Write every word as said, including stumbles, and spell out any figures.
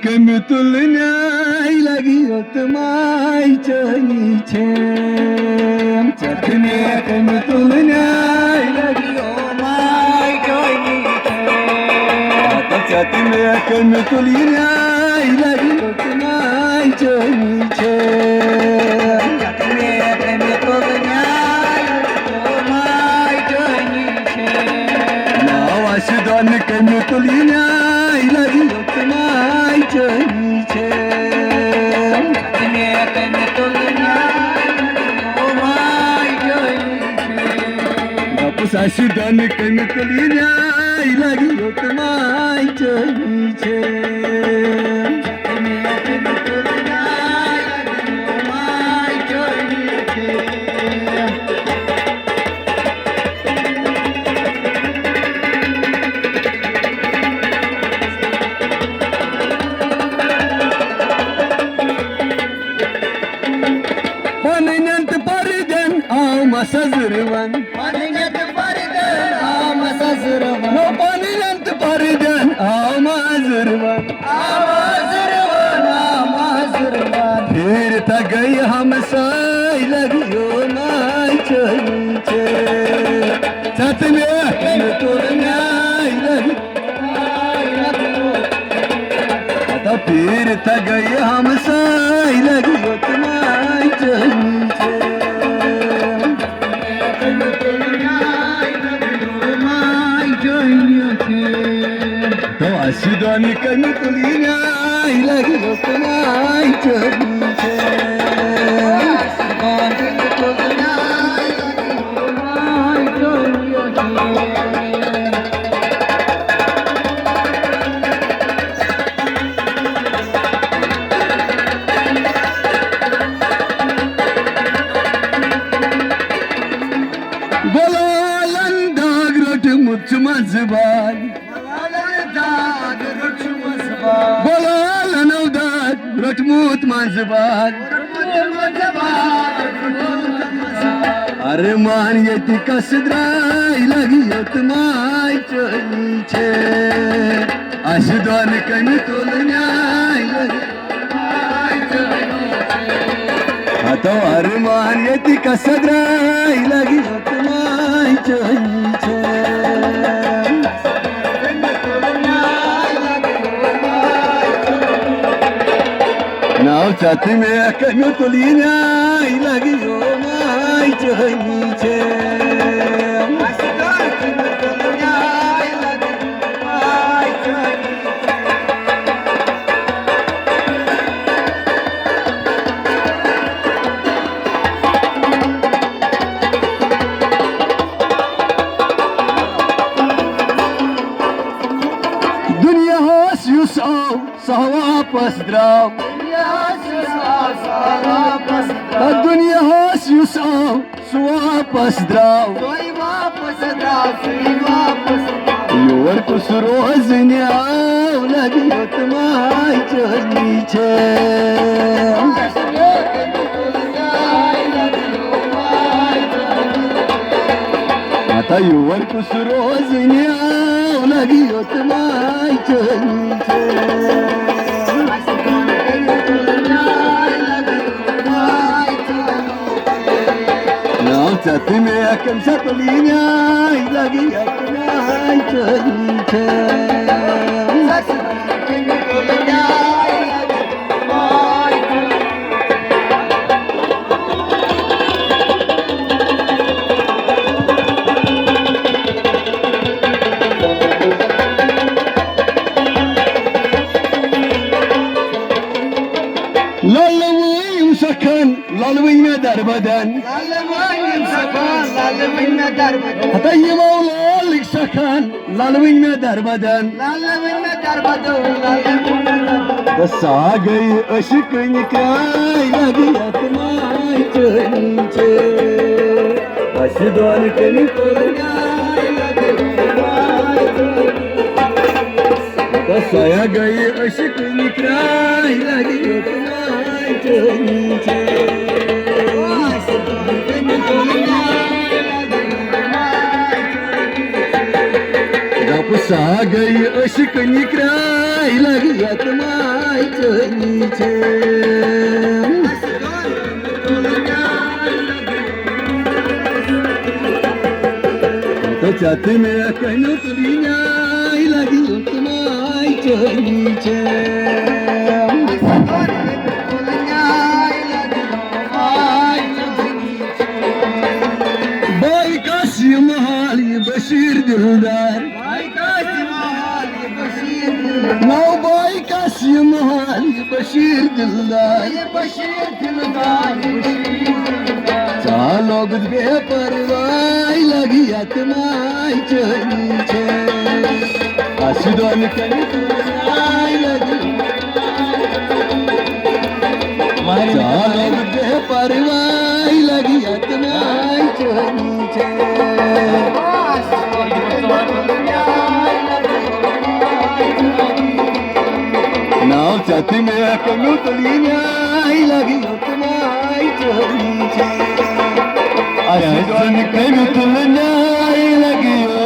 کمہِ تُلنہِ لگہِ یوٚت ماے چٲنی چھے۔ ژےٚ تہِ مےٚ کمہِ تُلنہِ لگہِ یوٚت ماے چٲنی چھے۔ ژےٚ تہِ مےٚ کمہِ تُلنہِ لگہِ یوٚت ماے چٲنی چھے۔ ژےٚ تہِ مےٚ کمہِ تُلنہِ لگہِ یوٚت ماے چٲنی چھے۔ ناو آسہِ دۄن کمہِ تُلنہِ لگہِ یوٚت ماے چٲنی چھے۔ دپُس آسہِ دۄن کمہِ تُلنہِ لگہِ یوٚت ماے چٲنی چھے۔ پنٕنٮ۪ن تہٕ پردٮ۪ن آو مسزرون۔ پنٕنٮ۪ن تہٕ پردٮ۪ن آو مسزرون۔ نو پنٕنٮ۪ن تہٕ پردٮ۪ن آو مازرون۔ آو مازرون، آو مازرون۔ پھیرِ تہ گٔیہِ ہمساے لگیو ماے چٲنی چھے۔ ژتمے تُل میاے لگیو۔ ہتا پھیرِ تہ گٔیہِ ہمساے لگیو تہٕ ماے چٲنی چھے۔ تو اَسہِ دۄن کمہِ تُلنہِ لگیو تہٕ ماے چٲنی چھے۔ گۄلالن داغ روٚٹمُت چھُ منٛزٕ باغ۔ گۄلالن داغ روٚٹمُت منٛزٕ باغ۔ گۄلالن داغ روٚٹمُت منٛزٕ باغ۔ ارمان ییٚتہِ کس درٛاے لگہِ یوٚت ماے چٲنی چھے۔ اَسہِ دۄن کمہِ تُلنہِ لگہِ۔ ہتو ارمان ییٚتہِ کس درٛاے لگہِ یوٚت ماے چٲنی چھے۔ ناو ژےٚ تہٕ مےٚ کمہِ تُلنہِ لگہِ یوٚت ماے چٲنی چھے۔ دُنیاہَس یُس آو، سُہ واپس درٛاو۔ دُنیاہَس یُس آو، سُہ واپس درٛاو۔ دُنیاہَس یُس آو، سُہ واپس درٛاو۔ سُے واپس درٛاو، سُے واپس درٛاو۔ یور کُس روزنہِ آو، لگہِ یوٚت ماے چٲنی چھے۔ ہتا یور کُس روزنہِ آو، لگہِ یوٚت ماے چٲنی چھے۔ ناو ژےٚ تہٕ مےٚ کمہِ ساتہٕ لیٖنیٛاے لگہِ یتھ ناے چٲنی چھے۔ للوٕنۍ یِم سخن، للوٕنۍ مےٚ دربدن۔ للوٕنۍ یِم سخن، للوٕنۍ مےٚ دربدن۔ ہتا یِمو لالٕکۍ سخن، للوٕنۍ مےٚ دربدن۔ للوٕنۍ مےٚ دربدن، للوٕنۍ مےٚ دربدن۔ تہٕ سا گٔے عشقٕنۍ کرٛاے لگہِ یتھ ماے چٲنی چھے۔ اَسہِ دۄن کٔمۍ کوٚر تہٕ سۄیا گٔیہِ عشقٕنۍ کرٛاے لگہِ یوٚت ماے چٲنی چھے۔ دپُس سا گٔے عشق نِکراے لگہِ یتھ ماے چٲنی چھے۔ تہٕ ژےٚ تہٕ مےٚ کَمیُک وِنیٛاے لگہِ یتھ ماے چٲنی چھے۔ بھائی قاسم حالی بشیر دلدار۔ نو بھائی قاسم حالی بشیر دلدار۔ ژٕ لوگُتھ بے پرواے لگہِ یتھ ماے چٲنی چھے۔ اَسہِ دۄن کَنہِ تُلناے لگہِ۔ ژٕ لوگُتھ بے پرواے لگہِ یتھ ماے چٲنی چھے۔ ناو ژےٚ تہٕ مےٚ کَمیُک وِنیٛاے لگہِ یتھ ماے چٲنی چھے۔ اَسہِ دۄن کَمیُک وِنیٛاے لگہِ